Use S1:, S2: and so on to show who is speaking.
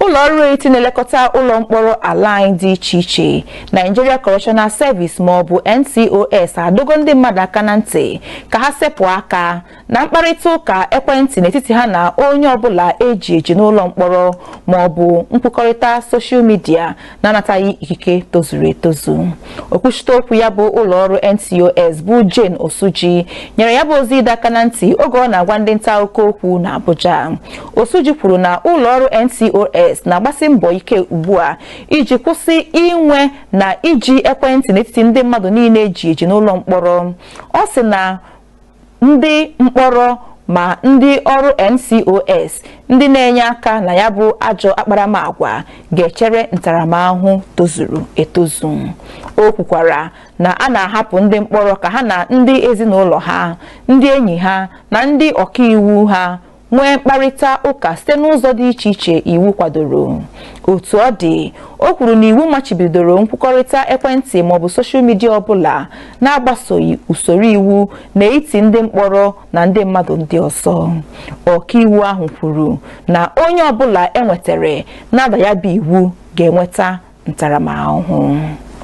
S1: Ụlọ ọrụ etiti na-elekọta ụlọ mkpọrọ ala anyị dị iche iche, Nigeria Correctional Service ma ọ bụ NCOS, adọgo ndị mmadụ aka na ntị ka ha sepụ aka na mkparịta ụka ekwentị n'etiti ha na onye ọbụla eji eji n'ụlọ mkpọrọ ma ọ bụ nkwukọrịta soshal midia na-anataghị ikike tozuru etozu. Okwuchite okwu ya bụ ụlọ ọrụ NCOS bụ Jane Osuji nyere ya bụ ozi ịdọ aka na ntị oge ọ na-agwa ndị nta akụkọ okwu na Abuja. Osuji kwuru na ụlọ ọrụ NCOS na-agbasi mbọ ike ugbu a iji kwụsị inwe na iji ekwentị n'etiti ndị mmadụ niile eji eji n'ụlọ mkpọrọ. Ọ sị na ndị mkpọrọ ma ndị ọrụ NCOS ndị na-enye aka na ya bụ ajọ akparamagwa ga-echere ntaramahụhụ tozuru etozu. O kwukwara na a na-ahapụ ndị mkpọrọ ka ha na ndị ezinụlọ ha, ndị enyi ha na ndị ọkaiwu ha nwee mkparịta ụka site n'ụzọ dị iche iche iwu kwadoro. Otu ọ dị, o kwuru na iwu machibidoro nkwukọrịta ekwentị maọbụ soshal midia ọbụla na-agbasoghị usoro iwu n'etiti ndị mkpọrọ na ndị mmadụ ndị ọzọ. Ọkaiwu ahụ kwuru na onye ọbụla enwetara na-ada ya bụ iwu ga-enweta ntaramahụhụ.